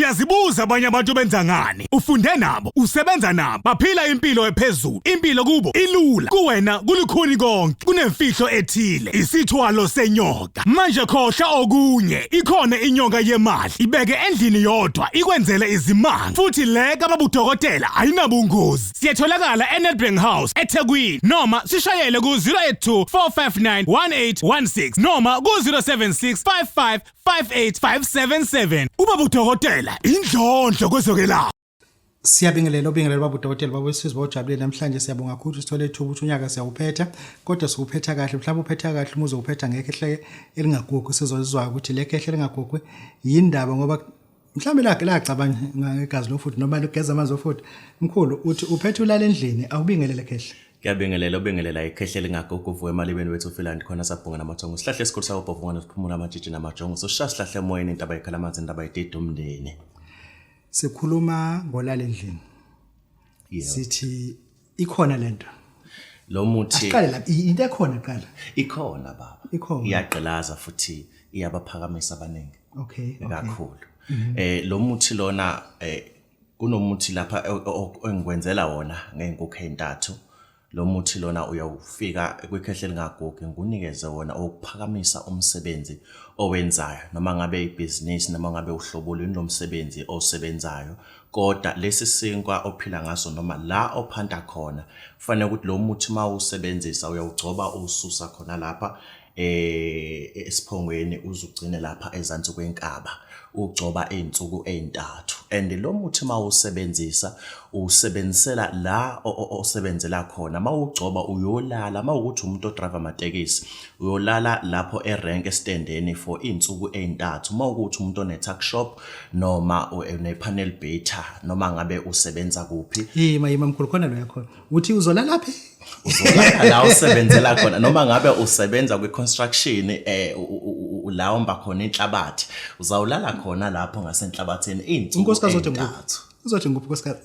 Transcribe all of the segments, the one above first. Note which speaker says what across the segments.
Speaker 1: Uyazibuza abanye abantu benza ngani? Ufunde nabo, usebenza nabo, baphila impilo ephezulu. Impilo kubo ilula, kuwena kulukhuni konke. Kunemfihlo ethile, isithwalo senyoka. Manje khohlwa okunye, ikhona inyoka yemali. Ibeke endlini yodwa, ikwenzele izimanga. Futhi le kababudokotela ayinabungozi. Siyatholakala eNedbank House eThekwini noma sishayele ku-082 459 1816 noma ku-076 55 58577. Ubaba udokotela indlondlo kwezokwelapha.
Speaker 2: Siyabingelela obingelela baba udokotela baba wesizwe bawujabulile namhlanje. Siyabonga kakhulu, sithole ithuba ukuthi unyaka siyawuphetha, kodwa siwuphetha kahle. Mhlawumbe uphetha kahle uma uzowuphetha ngekhehle elingagugi. Sizozwa ukuthi le khehle elingagugi yindaba, ngoba mhlawumbe lakhe lacabanga ngegazi lofuthu noma ligeza amanzi ofuthu. Mkhulu, uthi uphethe ulala endlini. Awubingelele, khehle.
Speaker 3: Kuyabingelela, ubingelela ikhehle lingagugu, uvuka emalibeni wethu ufilandi khona sabhunga namathongo, sihlahle esikhulu sawubhovungana, siphumula amatshitshi namajongo, sosha sihlahle emoyeni, intaba ikhala amanzi, intaba idida umndeni.
Speaker 2: Sikhuluma ngolala endlini. Sithi ikhona lento.
Speaker 3: Lo muthi
Speaker 2: Asiqale lapha, into ekhona kuqala.
Speaker 3: Ikhona, baba.
Speaker 2: Ikhona.
Speaker 3: Iyagqilaza futhi iyabaphakamisa abaningi
Speaker 2: okay.
Speaker 3: kakhulu. Lo muthi lona, kunomuthi lapha engikwenzela wona ngey'nkukhu ey'ntathu. Lo muthi lona uyawufika kwikhehle elingagugi, ngikunikeze wona okuphakamisa umsebenzi owenzayo, noma ngabe ibhizinisi, noma ngabe uhlobo luni lomsebenzi osebenzayo. Kodwa lesi sinkwa ophila ngaso noma la ophanta khona, kufanele ukuthi lo muthi uma uwusebenzisa uyawugcoba, uwususa khona lapha esiphongweni, uzugcine lapha ezansi kwenkaba, ugcoba izinsuku ezintathu. And lo muthi uma uwusebenzisa, uwusebenzisela la osebenzela khona. Uma uwugcoba uyolala, uma ukuthi umuntu odrayiva amatekisi, uyolala lapho erenk esitendeni for izinsuku ezintathu. Uma ukuthi umuntu one-tuck shop noma une-panel beater, noma ngabe usebenza kuphi.
Speaker 2: Yima, yima, mkhulu, khona lo yakhona uthi uzolala phi?
Speaker 3: Uzolala la usebenzela khona, noma ngabe usebenza kwi-construction, la umba khona inhlabathi, uzawulala khona lapho ngasenhlabathini iy'nsuku
Speaker 2: Unkosikazi uthi nguphi?
Speaker 3: ey'ntathu.
Speaker 2: Uzothi nguphi unkosikazi?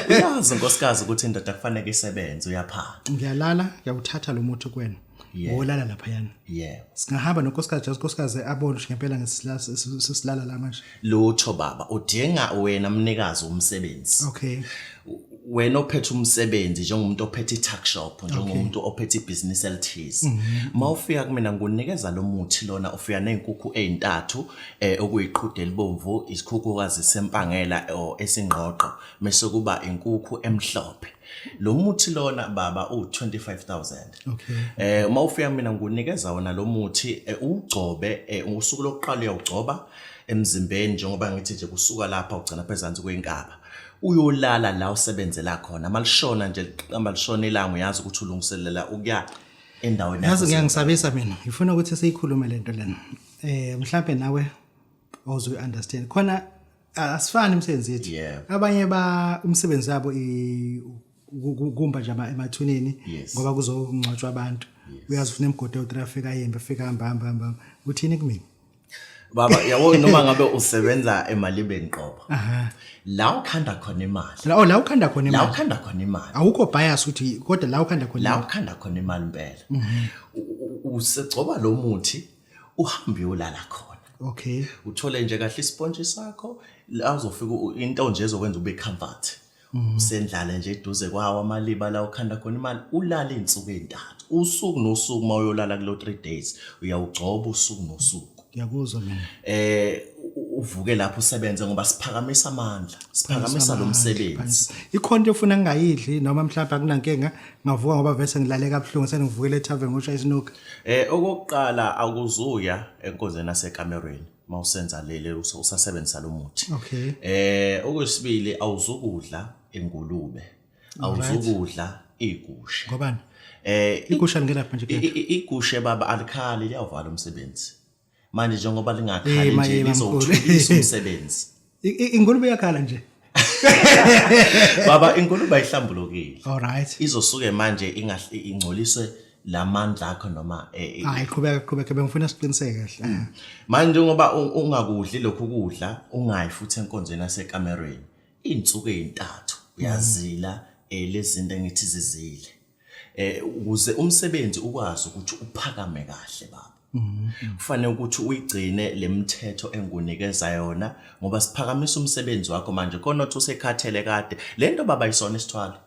Speaker 3: Uyazi unkosikazi ukuthi indoda kufanele isebenze, uyaphanda.
Speaker 2: Ngiyalala, ngiyawuthatha lo muthi kuwena, wolala laphayana.
Speaker 3: Yebo.
Speaker 2: Singahamba nonkosikazi, just unkosikazi abone ukuthi ngempela ngesilala la manje?
Speaker 3: Lutho, baba, udinga wena mnikazi womsebenzi. Wena ophethe umsebenzi, njengomuntu ophethe i-tuck shop, njengomuntu ophethe ibhizinisi elithize, uma ufika kumina ngikunikeza lo muthi lona, ufika ney'nkukhu ey'ntathu, okuyiqhude elibomvu, isikhukhukazi sempangela or esingqoqo, mese kuba inkukhu emhlophe. Lo muthi lona, baba, u-25,000. Uma ufika kumina ngikunikeza wona lo muthi, uwugcobe usuku lokuqala. Uyawugcoba emzimbeni, njengoba ngithi nje, kusuka lapha ugcina phezansi kwenkaba. Uyolala la usebenzela khona. Malishona nje, qamba lishona ilanga, uyazi ukuthi ulungiselela ukuya endaweni
Speaker 2: yakho. Yazi ngiyangisabisa mina, ngifuna ukuthi siyikhulume lento lena. Mhlambe nawe awuzu understand khona, asifani imisebenzi yethu. Abanye ba umsebenzi wabo kumba nje emathuneni ngoba kuzongcwatshwa abantu. Uyazi ufuna emgodi otraffic, ayembe afika, hamba hamba hamba. Uthini kumina?
Speaker 3: Baba, yabo, noma ngabe usebenza emalibeni qobo, la ukhanda khona imali.
Speaker 2: La, oh, la ukhanda khona
Speaker 3: la
Speaker 2: imali.
Speaker 3: Ukhanda khona imali.
Speaker 2: Awukho bias ukuthi, kodwa la ukhanda khona
Speaker 3: la
Speaker 2: imali.
Speaker 3: Ukhanda khona imali impela. Usegcoba lo muthi, uhambe uyolala khona. Uthole nje kahle ispontshi sakho la uzofika, into nje ezokwenza ube comfort, usendlale nje eduze kwawo amaliba la ukhanda khona imali, ulale iy'nsuku ey'ntathu, usuku nosuku. Uma uyolala kulo 3 days, uyawugcoba usuku nosuku.
Speaker 2: Ngiyakuzwa mina.
Speaker 3: Uvuke lapho usebenze, ngoba siphakamisa amandla, siphakamisa lo msebenzi.
Speaker 2: Ikhona into ofuna ngingayidli, noma mhlawumbe akunankinga ngavuka, ngoba vese ngilale kabuhlungu, seningivukele ethaveni ngoshaya isinuka?
Speaker 3: Okokuqala, akuzuya enkonzweni nasekamerweni mawusenza lele usasebenzisa lo muthi. Okwesibili, awuzukudla ingulube, awuzukudla igusha.
Speaker 2: Ngobani? Igusha lingelapha nje kuphela?
Speaker 3: Igushe, baba, alikhali, liyawuvala umsebenzi. Manje njengoba lingakhali
Speaker 2: Ma,
Speaker 3: nje,
Speaker 2: yema, mkhulu.
Speaker 3: lizowuthulisa umsebenzi.
Speaker 2: Ingulube iyakhala nje?
Speaker 3: Baba, ingulube ayihlambulukile.
Speaker 2: All right.
Speaker 3: Izosuke manje ingcoliswe lamandla akho noma
Speaker 2: Hayi, qhubeka, qhubeka, bengifuna siqiniseke kahle.
Speaker 3: Manje njengoba ungakudli lokhu kudla, ungayi futhi enkonzweni yasekamerweni iy'nsuku ey'ntathu, uyazila lezi zinto engithi zizile, ukuze umsebenzi ukwazi ukuthi uphakame kahle, baba. Kufanele ukuthi uyigcine lemithetho engunikeza yona ngoba siphakamisa umsebenzi wakho manje khona othi usekhathele kade. Lento baba isona isithwalo.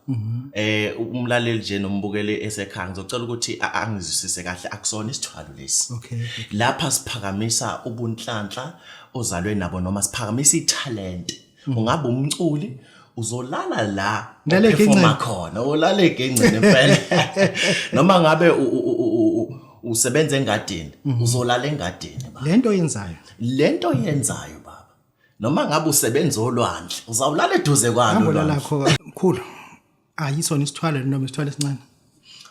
Speaker 3: Umlaleli nje nombukeli esekhaya ngizocela ukuthi angizwisise kahle akusona isithwalo lesi. Lapha siphakamisa ubunhlanhla ozalwe nabo noma siphakamisa ithalente. Ungabe umculi uzolala la
Speaker 2: Ulale
Speaker 3: operforma
Speaker 2: egenqeni.
Speaker 3: khona ulale egenqeni impela noma ngabe usebenza engadini uzolala engadini baba.
Speaker 2: Lento yenzayo.
Speaker 3: Lento yenzayo baba noma ngabe usebenza olwandle uzawulala eduze kwalo
Speaker 2: Hambo
Speaker 3: ulwandle.
Speaker 2: lakho mkhulu. Ayisona isithwalo noma isithwalo esincane.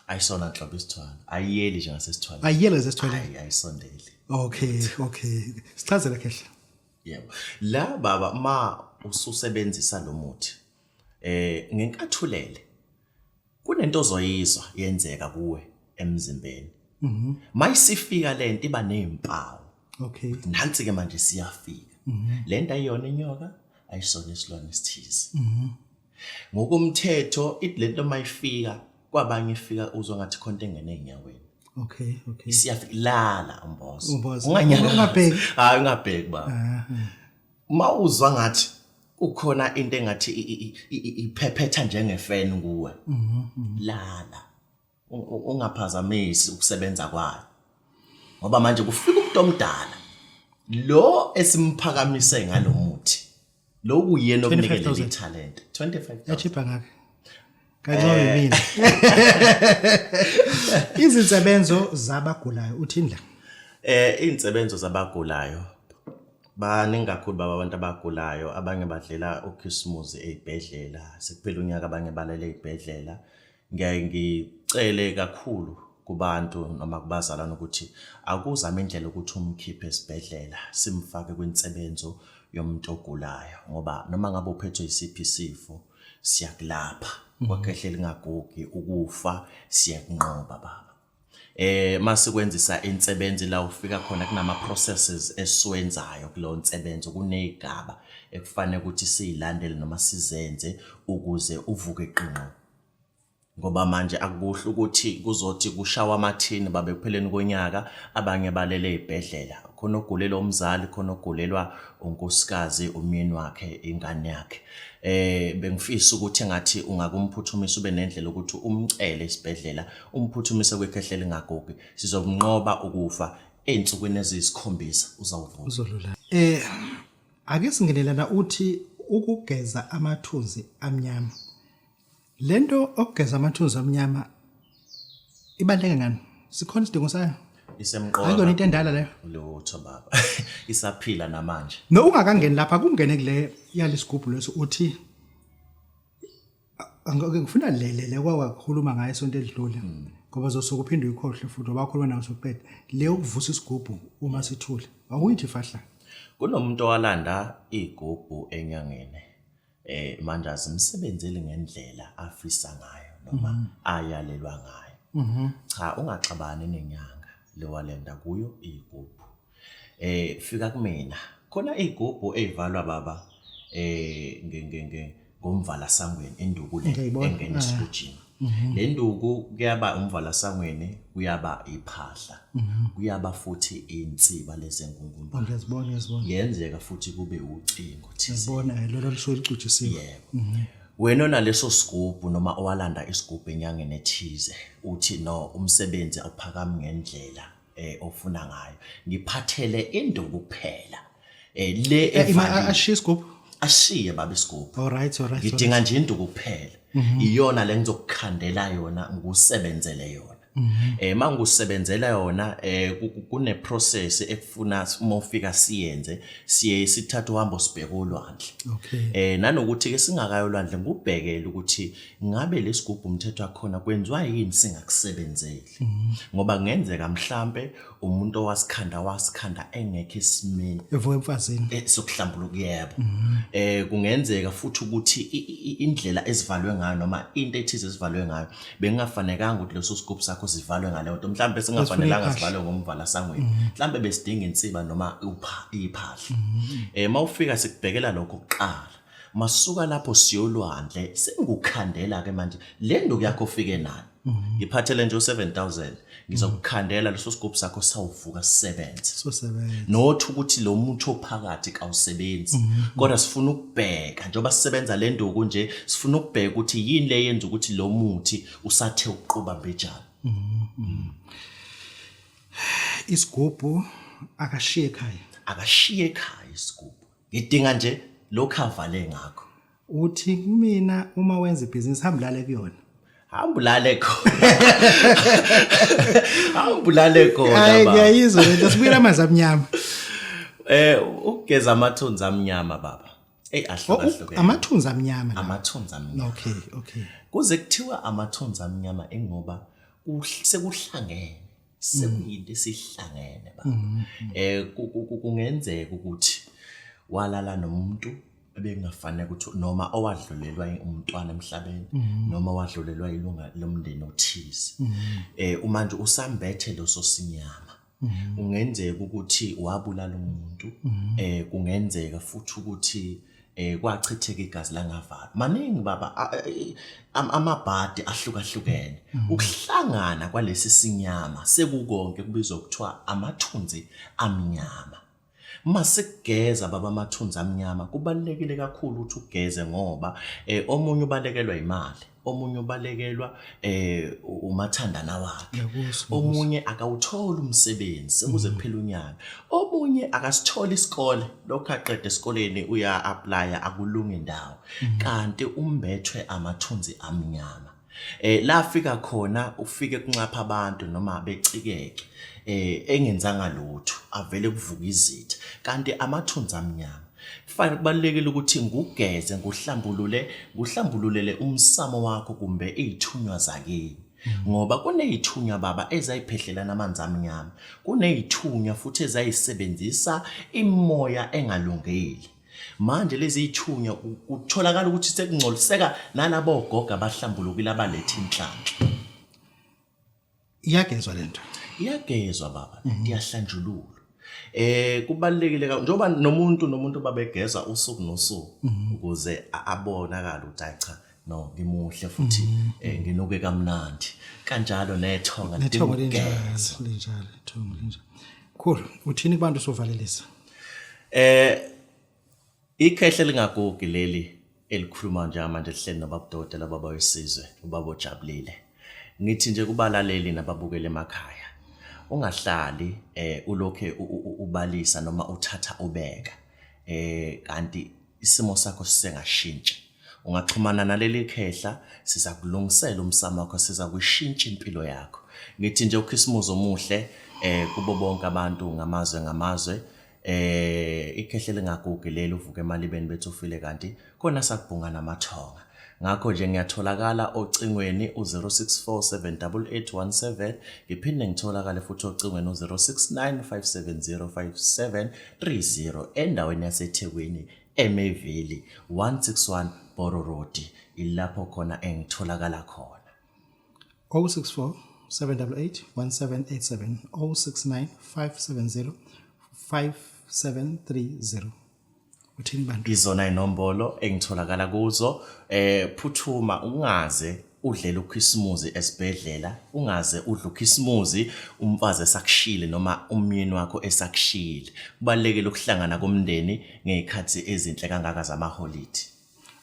Speaker 3: Ayisona nhlobo isithwalo, ayiyeli nje ngasesithwaleni.
Speaker 2: Ayiyeli ngasesithwaleni.
Speaker 3: Ayi, ayisondeli.
Speaker 2: Okay. Sichazele khehle.
Speaker 3: Yebo. La baba ma ususebenzisa lo muthi ngenkathulele kunento ozoyizwa yenzeka kuwe emzimbeni. Mayisifika lento iba nezimpawu. Nansi ke manje siyafika. Lento ayiyona inyoka, ayisona isilwane esithize. Ngokomthetho ithi lento mayifika kwabanye ifika uzwa ngathi khonto engene enyaweni.
Speaker 2: Okay.
Speaker 3: Isiyafika lala umbozo.
Speaker 2: Umbozo.
Speaker 3: Unganyakazi.
Speaker 2: Ungabheki.
Speaker 3: Hayi ungabheki baba. Uma uzwa ngathi kukhona into engathi iphephetha njengefeni kuwe. Lala. Ungaphazamisi ukusebenza kwayo. Ngoba manje kufika umuntu omdala lo esimphakamise ngalomuthi. Lo kuyena okunikele
Speaker 2: 25,000.
Speaker 3: italent. 25,000.
Speaker 2: Yachipha ngakhe. Kancane mina. Izinsebenzo zabagulayo uthini la?
Speaker 3: Insebenzo zabagulayo baningi kakhulu baba abantu abagulayo abanye badlela uChristmas ezibhedlela sekuphela unyaka abanye balele ezibhedlela. Ngiyaye ngicele kakhulu kubantu noma kubazalwane ukuthi akuzame indlela ukuthi umkhiphe esibhedlela simfake kwinsebenzo yomuntu ogulayo ngoba noma ngabe uphethwe isiphi isifo siyakulapha kwakhehle lingagugi ukufa siyakunqoba baba. Masikwenzisa insebenzi la ufika khona kunama processes esiwenzayo kuleyo nsebenzo kunezigaba ekufanele ukuthi sizilandele noma sizenze ukuze uvuke qinqo. Ngoba manje akukuhle ukuthi kuzothi kushawa amathini babe kupheleni konyaka abanye balele ezibhedlela khona ogulelwa umzali khona ogulelwa unkosikazi umyeni wakhe ingane yakhe. Bengifisa ukuthi engathi ungakumphuthumisa ube nendlela ukuthi umcele esibhedlela umphuthumise kwikhehle lingagugi sizokunqoba ukufa einsukwini eziyisikhombisa uzawuvuka.
Speaker 2: Uzolula. Ake singenelana uthi ukugeza amathunzi amnyama. Lento okugeza amathunzi amnyama ibaluleke ngani? Sikhona isidingo sayo?
Speaker 3: Isemqoka.
Speaker 2: Ayikona into endala leyo.
Speaker 3: Lutho baba. Isaphila namanje.
Speaker 2: No ungakangeni lapha kungene kule yalesigubhu leso uthi ngifuna lele kwakhuluma ngayo isonto edlule ngoba zosuku uphinde uyikhohle futhi ngoba khuluma nawe soqeda le ukuvusa isigubhu uma sithule awuyithi fahla.
Speaker 3: Kunomuntu owalanda igubhu enyangeni manje azimsebenzeli ngendlela afisa ngayo noma ayalelwa ngayo. Cha ungaxabani nenyanga lewalenda kuyo igubhu. Fika kumina khona igubhu ezivalwa baba ngomvala sangweni induku le engena esigujini. Le nduku kuyaba umvala sangweni kuyaba iphahla kuyaba futhi insiba lezengungumbane.
Speaker 2: Ngiyazibona.
Speaker 3: Yenzeka futhi kube ucingo thize.
Speaker 2: Ngiyazibona lolo lisuke licujisiwe.
Speaker 3: Yebo. Wena onaleso sigubhu noma owalanda isigubhu enyangeni ethize uthi no umsebenzi awuphakami ngendlela ofuna ngayo ngiphathele induku kuphela le evaliwe.
Speaker 2: Ashiye isigubhu.
Speaker 3: Ashiye baba isigubhu.
Speaker 2: All right.
Speaker 3: Ngidinga nje induku kuphela. Iyona le ngizokukhandela yona ngikusebenzele yona. Mangusebenzela yona kune process ekufuna uma ufika siyenze siye sithathe uhambo sibheke olwandle. Nanokuthi ke singakayo olwandle ngubhekele ukuthi ngabe lesigubhu umthetho wakhona kwenziwa yini singakusebenzeli. Ngoba kungenzeka mhlambe umuntu owasikhanda engekho esimeni
Speaker 2: evuka emfazini
Speaker 3: sokuhlambuluka yebo. Kungenzeka futhi ukuthi indlela ezivalwe ngayo noma into ethize ezivalwe ngayo bengafanekanga ukuthi leso sigubhu sakho sivalwe ngaleyo nto mhlambe singafanelanga sivalwe ngomvala sangweni mhlambe besidinga insiba noma iphahla. Mawufika sikubhekela lokho kuqala masuka lapho siyolwandle sengukhandela ke manje le nduku yakho ufike nayo ngiphathele nje u7000 Ngizokukhandela leso sigubhu sakho sawuvuka sisebenze.
Speaker 2: Sosebenza.
Speaker 3: Not ukuthi lo muthi ophakathi kawusebenzi. Kodwa sifuna ukubheka njengoba sisebenza le nduku nje, sifuna ukubheka ukuthi yini le yenza ukuthi lo muthi usathe ukuquba mbejana.
Speaker 2: Isigubhu akashiye ekhaya.
Speaker 3: Akashiye ekhaya isigubhu. Ngidinga nje lokhu avale ngakho.
Speaker 2: Uthi kumina uma wenza ibhizinisi hamba ulale kuyona.
Speaker 3: Hamba ulale khona. Hamba ulale khona
Speaker 2: Hayi
Speaker 3: baba.
Speaker 2: ngiyayizwa lento sibuyela amanzi amnyama.
Speaker 3: Ukugeza amathunzi amnyama baba. Ey
Speaker 2: Oh,
Speaker 3: ahlukahlukene.
Speaker 2: Amathunzi amnyama la.
Speaker 3: Amathunzi amnyama.
Speaker 2: Okay, okay.
Speaker 3: Kuze kuthiwa amathunzi amnyama ingoba sekuhlangene. Sekuyinto esihlangene baba. Kungenzeka ukuthi walala nomuntu ebengafanele ukuthi noma owadlulelwa umntwana emhlabeni noma wadlulelwa ilunga lomndeni othize. Uma nje usambethe leso sinyama kungenzeka ukuthi wabulala umuntu, kungenzeka futhi ukuthi kwachitheka igazi langavala. Maningi baba amabhadi ahlukahlukene. Ukuhlangana kwalesi sinyama sekukonke kubizwa kuthiwa amathunzi amnyama. Masikugeza baba amathunzi amnyama kubalulekile kakhulu ukuthi ugeze ngoba omunye ubalekelwa imali, omunye ubalekelwa umathandana wakhe, omunye akawutholi umsebenzi sekuze kuphela unyaka, omunye akasitholi isikole, lokho aqeda esikoleni uya apply akulungi indawo, kanti umbethwe amathunzi amnyama. La fika khona ufike kunxapha abantu noma becikeke engenzanga lutho avele kuvuka izitha, kanti amathunzi amnyama. Kufanele kubalulekile ukuthi ngugeze nguhlambulule nguhlambululele umsamo wakho kumbe izithunywa zakini. Ngoba kunezithunywa baba ezayiphehlelana amanzi amnyama, kunezithunywa futhi ezayisebenzisa imoya engalungile. Manje lezi zithunywa kutholakala ukuthi sekungcoliseka nalabo ogogo abahlambulukile abaletha inhlanhla.
Speaker 2: Iyagezwa lento.
Speaker 3: Iyagezwa baba, iyahlanjululwa. Kubalulekile njengoba nomuntu babegeza usuku nosuku ukuze abonakale ukuthi hayi cha no ngimuhle futhi nginuke kamnandi. Kanjalo nethonga
Speaker 2: Nethongo
Speaker 3: lidinga
Speaker 2: linjalo,
Speaker 3: ukugezwa.
Speaker 2: linjalo, ithongo linjalo. Khulu, uthini kubantu sovalelisa?
Speaker 3: Ikhehle lingagugi leli elikhuluma nje manje lihleli nobabudokotela baba wesizwe ubaba ojabulile. Ngithi nje kubalaleli nababukeli emakhaya, ungahlali ulokhe ubalisa noma uthatha ubeka kanti isimo sakho sisengashintsha. Ungaxhumana naleli khehla, siza kulungisela umsamo wakho, siza kuyishintsha impilo yakho. Ngithi nje uKhisimusi omuhle kubo bonke abantu ngamazwe ngamazwe. Ikhehle lingagugi leli uvuke emalibeni bethu ufile kanti khona sakubhunga namathonga. Ngakho nje ngiyatholakala ocingweni u-064 78817, ngiphinde ngitholakale futhi ocingweni u-069 570 5730 endaweni yaseThekwini eMayville 161 Borough Road, ilapho khona engitholakala khona.
Speaker 2: 064 788 1787, 069 570 5730. Uthini bantu?
Speaker 3: Izona inombolo engitholakala kuzo. Phuthuma ungaze udlele uKhisimusi esibhedlela, ungaze udle uKhisimusi umfazi esakushile noma umyeni wakho esakushile. Kubalulekile ukuhlangana komndeni ngezikhathi ezinhle kangaka zamaholidi.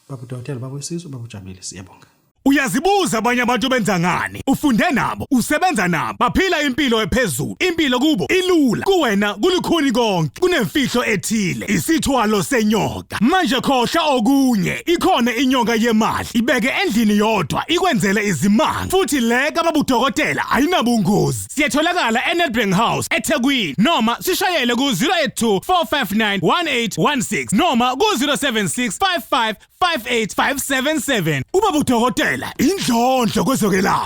Speaker 2: Baba udokotela, baba wesizwe, baba ujabulile, siyabonga.
Speaker 1: Uyazibuza abanye abantu benza ngani? Ufunde nabo, usebenza nabo, baphila impilo ephezulu. Impilo kubo ilula, kuwena kulukhuni konke. Kunemfihlo ethile, isithwalo senyoka. Manje khohlwa okunye, ikhona inyoka yemali. Ibeke endlini yodwa, ikwenzele izimanga. Futhi le kababudokotela ayinabungozi. Siyatholakala eNedbank House eThekwini noma sishayele ku 082 459 1816 noma ku 076 55 58577. Ubaba udokotela indlondlo kwezokwelapha.